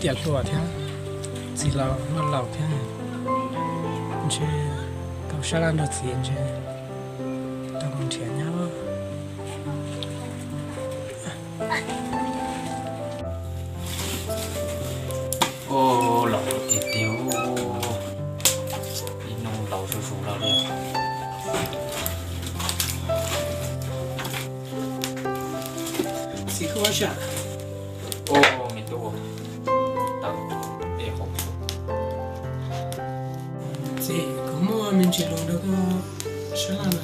Tiam hluas thiab, txiv laus loj laus thiab, ntshe tau sab laj nrog txiv ntshe tau mus nrhiav nyab. Ua, laus tiag tiag, ib hnub laus zuj zus lawm li. Txiv, koj ua dab tsi? Ua, me tub, tau dej haus. Txiv, kuv muaj me ntsis lus nrog koj sab laj na.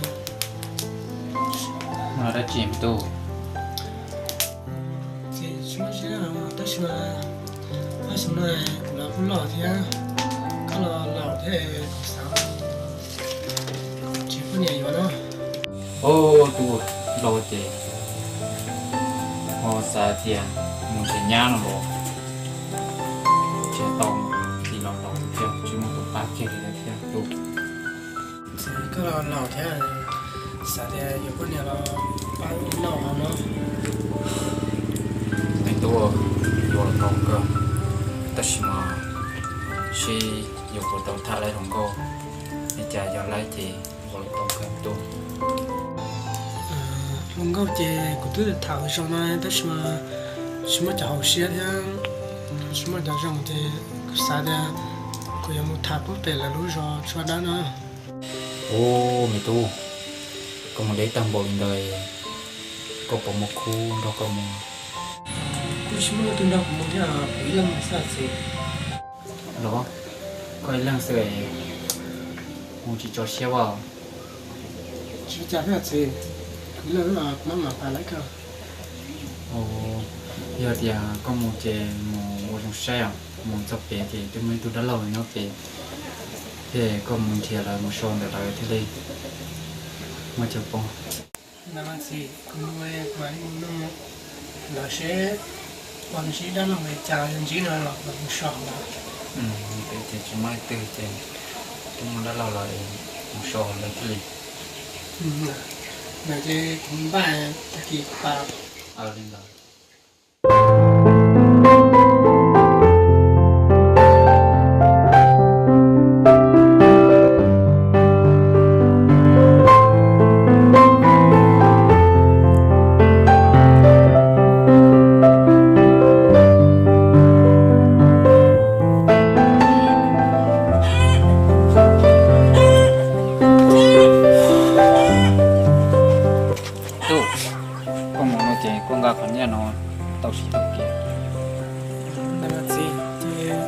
Muaj dab tsi me tub? Txiv, tsis muaj dab tsi, tab sis mas tab sis no kuv los kuj loj thiab, koj los laus thiab, kuv xav tsis poj niam yuav na. Ub, tub, laus ces ho xav tias mus nrhiav nyab no los tsis tau, txiv los laus thiab tsis muaj tus pab kiag li thiab tub. Txiv, koj los laus thiab, xav tias yuav poj niam los pab ua noj haus no. Me tub, yuav los tau kawg, tab sis mas seb yuav puas tau tham laib hluas nkauj, li cas yog laib ces yuav los tau kawg tub. Hluas nkauj ces kuv twb tham ua zoo no tab sis mas tsis muaj cov haum siab thiab tsis muaj cov zoo ces kuv xav tias kuv yuav mus tham puag pem lawv lub zos Tsua Dawb no. Ub, me tub, koj mus deb tag npaum li ntawd, koj puas muaj khub nrog koj mus? Kuj tsis muaj leej twg nrog kuv mus thiab, kuv ib leeg xwb txiv. Los, koj ib leeg xwb, mus tsis tso siab as? Tsis ua cas thiab txiv, kuv ib leeg xwb, kuv maj mam pab lawv kawg. Yog tias koj mus ces mus ua zoo saib os, mus txog pem ces twb muaj ib tug dab laug nyob pem, thiab koj mus nrhiav lawv mus so ntawm lawv thiaj li muaj chaw poob. Ntawd mas txiv, kuv mus, kuv mam li mus nug lawv seb puas ntsib dab laug li cas, yog ntsib no los kuv mam mus so lawm. Ces tsis muaj leej twg ces twb muaj dab laug los mus so lawv thiaj li. Ntawd ces kuv npaj tag kis kuv pab. Li ntawd. Tub, koj mus no ces koj nqa qhov nyiaj no tau siv tau kiag. Ntawd mas txiv, ces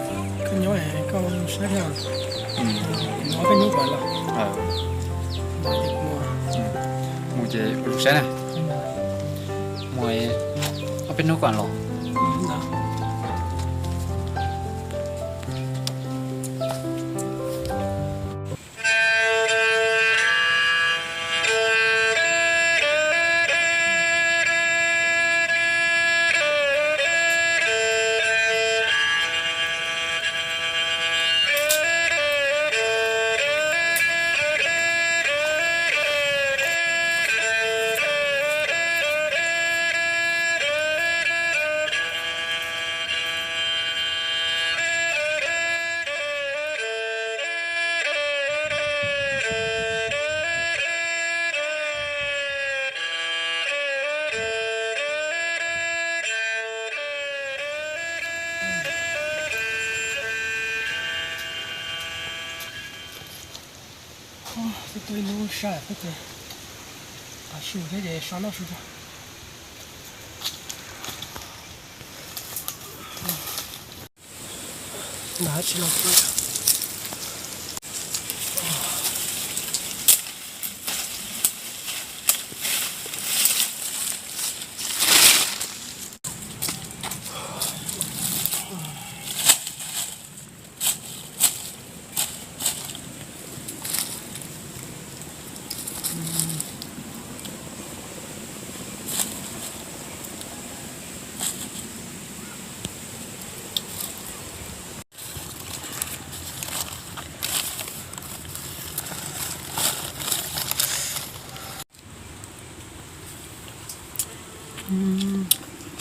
koj nyob koj saib thiab. Mus ob peb hnub kom los. Mus ces ua zoo saib na. Mus ob peb hnub kom los. Twb tuaj ib hnub sab thiab ces, tav su thiab ces so noj su tso. Nqa tsis los.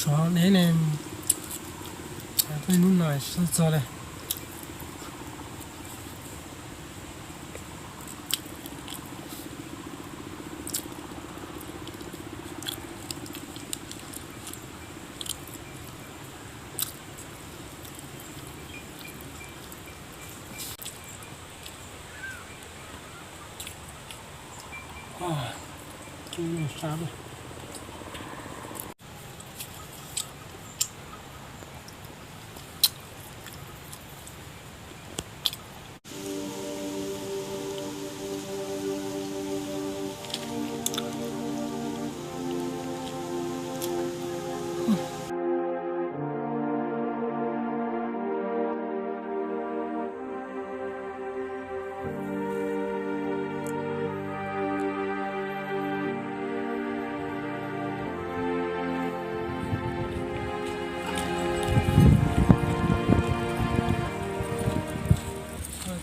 Tsov deb ne, Hnub no tsis txog txog li.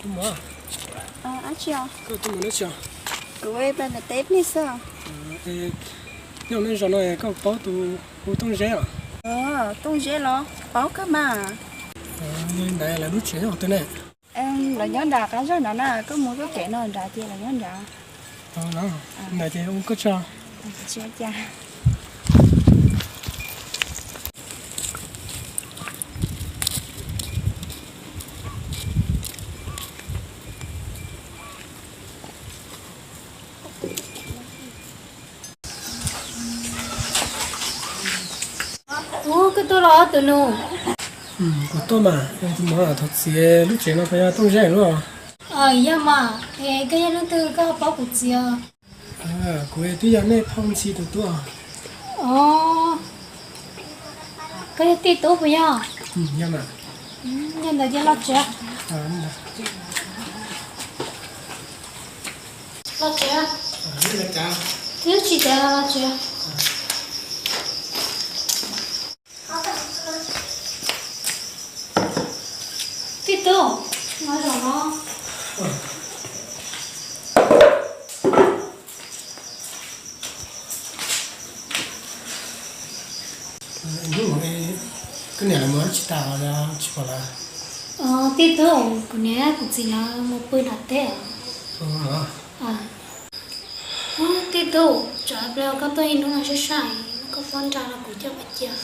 Tus muam, koj tuaj mus dab tsi? Kuv pab nram teb pliag xwb. Nyob nej zos no koj paub tus hu Tooj Zeb os? Tooj Zeb los paub kawg mas. Ntawd lawv lub tsev nyob qhov twg ne? Lawv nyob nram qab zog nrad na, koj mus koj kev no nrad ces lawv nyob nrad. Ntawd ces ua koj tsaug. Ub, koj tuaj los tus nus? Kuv tuaj mas, tus muam, thov txim, lub tsev no puas yog Tooj Zeb lub? Yog mas, es koj yog leej twg koj paub kuv txiv os? Kuv twb yog nej phooj ywg tus tub. Os, koj yog tij tub puas yog? Yog mas. Yog ntawd ces los tsev. Los tsev. Twb tsis tias los tsev. Tij tub, no zaum no. Koj niam lawv mus tsis tas los tsis pom lawv? Tij tub, kuv niam kuv txiv lawv mus pw nram teb. Tij tub, tsam pliag koj tuaj ib hnub no sab sab, koj pab nra los kuv coj mus cia.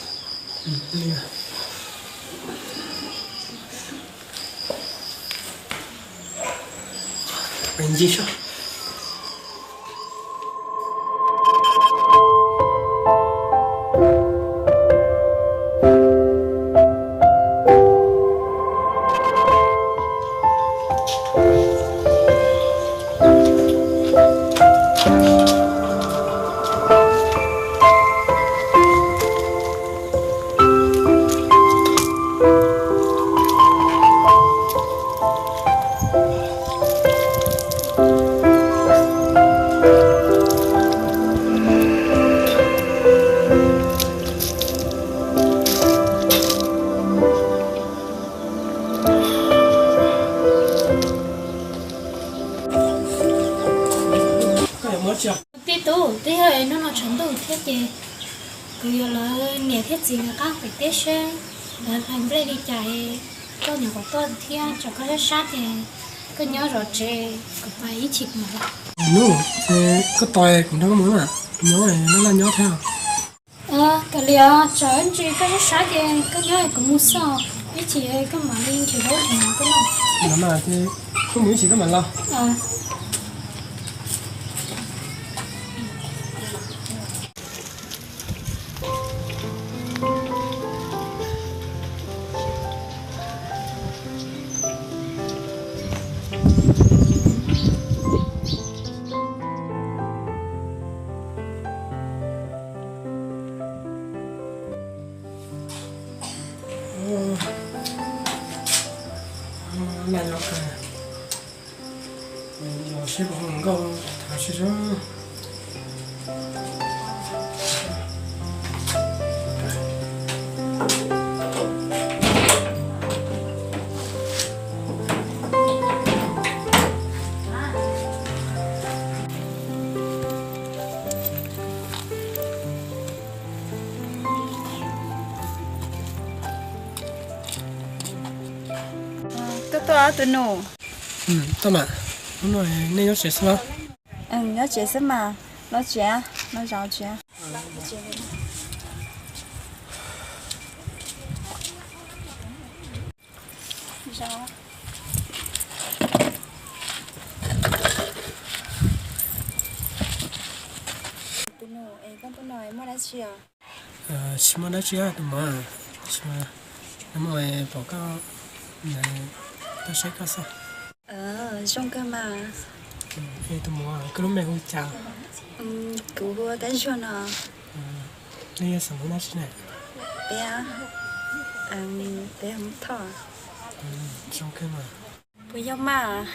Tij tub, twb yog hnub no tshav ntuj thiab ces kuv yuav lawv niam thiab txiv nkawd qab pem teb seb lawv hlais nplej li cas, koj nyuam qhuav tuaj thiab tsam koj sab sab ces koj nyob zov tsev, kuv pab ib chim kuv mam los. Nub, koj tos kuv nrog koj mus na, nyob noj noj nyob thiab. Kav liam, tsam ib ntsis koj sab sab ces koj nyob kuv mus xwb, ib chim koj mam li nrhiav zaub nrhiav mov koj noj. Koj mus ib chim koj mam los. Naj nyob kawg, los seb puas hu nkauj tham seb. Tuaj tus nus. Tuaj mas, hnub no nej nyob tsev xwb los? Nyob tsev xwb mas, los tsev, los zaum tsev. Tus nus, es koj tuaj no muaj dab tsi os? Tsis muaj dab tsi tus muam, tsis muaj, pom koj, tuaj saib koj xwb. Zoo kawg mas. Tus muam, koj lub npe hu cas? Kuv hu ua Kab Zuag no. Nej yog xeem Hmoob dab tsi na? Peb, peb Hmoob Thoj. Zoo kawg mas. Puas yog mas?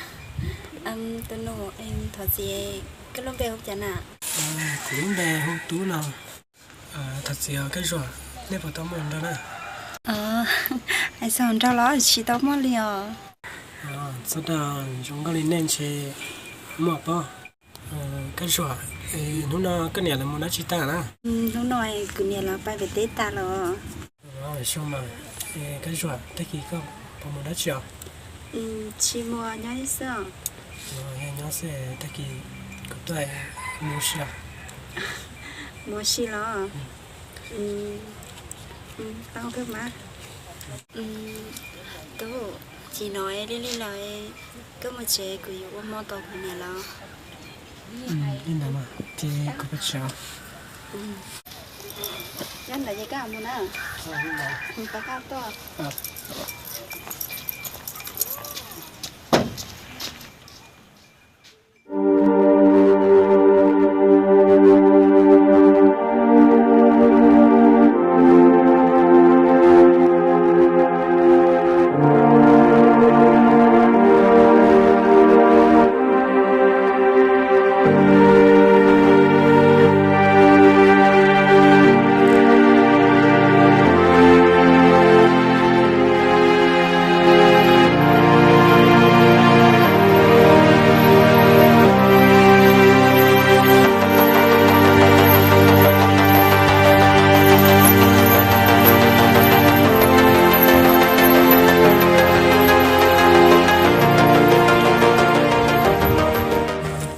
Tus nus, thov txim, koj lub npe hu cas na? Kuv lub npe hu Tub no. Thov txim Kab Zuag, nej puas tau muaj hluas nraug na? Hais txog hluas nraug los tsis tau muaj li os. Txhob dag, zoo nkauj li nej ntshe muaj pob. Kab Zuag, hnub no koj niam lawv mus dab tsi tag na? Hnub no kuv niam lawv pais pem teb tag los. Zoo mas, Kab Zuag, tag kis koj puas mus dab tsi os? Tsis mus, nyob xwb os. Yog nyob xwb, tag kis kuv tuaj mus si os. Mus si los? Tau kawg mas. Tub, chim no lig lig lawm, koj mus tsev kuv yuav ua hmo tos kuv niam lawv. Li ntawd mas, ces kuv pais tsev os. Nyob ntawd ces koj mus na. Pab koj tuaj.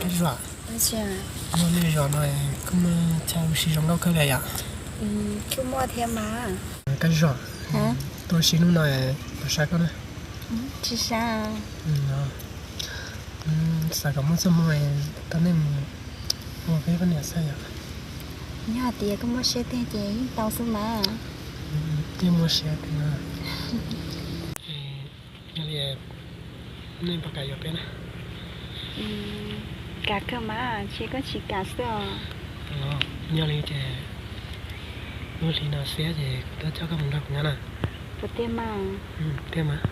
Kab Zuag, nej zos no koj muaj chaw ua si zoo nkauj kawg li yom? Kuj muaj thiab mas. Kab Zuag, tuaj ua si hnub no puas sab koj na? Tsis sab. Xav kom muaj txoj hmoo tau nej mus ua peb poj niam xwb yom. Yog hais tias koj muaj siab tiag ces yeej tau xwb mas. Yeej muaj siab tiag. Yog li nej puas kam yuav peb na? Kam kawg mas, ntshe koj tsis kam xwb os. Yog li ces lub hli no xiab ces kuv tuaj coj koj mus nrog kuv nyob na. Puas tiag mas? Tiag mas.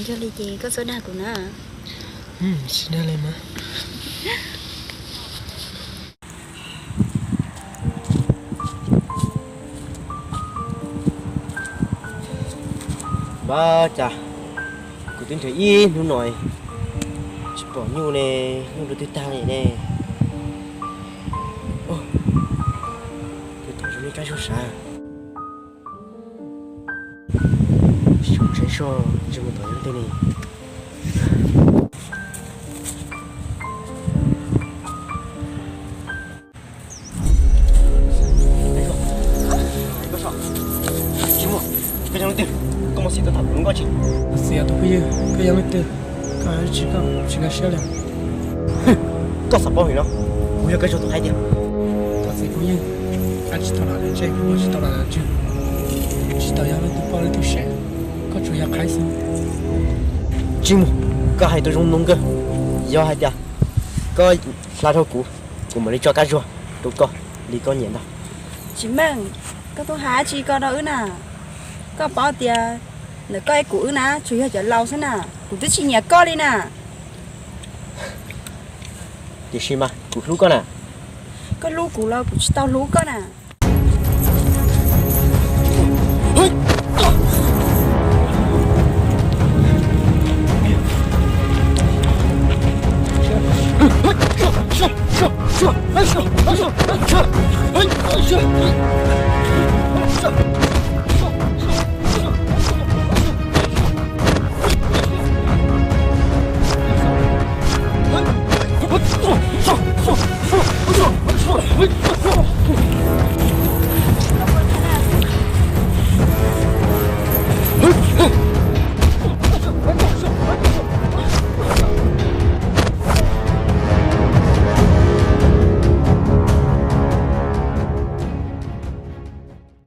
Yog li ces koj txhob dag kuv na. Tsis dag li mas. Npab cas kuv twb nrhiav ib hnub no tsis pom Nyuj ne, Nyuj dua twg tag li ne. Tus tod zoo li Kab Zuag sav. Saib seb ntsej muag tod yog leej twg ne. Koj yog leej twg? Koj muaj xiv tuaj tham kuv lub nkoj tsis? Xiv tus phooj ywg, koj yog leej twg? Koj tsis, koj tsis nkag siab li. Koj xav paub heev no, kuv yog Kab Zuag tus hais tiag. Thov txim phooj ywg, koj tsis tau los ntsej, kuv tsis tau los tswj, tsis tau yog leej twg poj leej twg sev, koj tsuas yog qhaib xwb. Ntsej muag, koj hais tau zoo no kawg, yog hais tias koj hla dhau kuv, kuv mam li tso Kab Zuag rau koj li koj nyiam ntag. Tsis meej, koj tuaj hais dab tsi ko rau wb na? Koj paub tias ntawm koj thiab kuv wb na tsuas yog cov laus xwb na, kuv twb tsis nyiam koj li na. Tiam sis mas kuv hlub koj na. Koj hlub kuv los kuv tsis tau hlub koj na.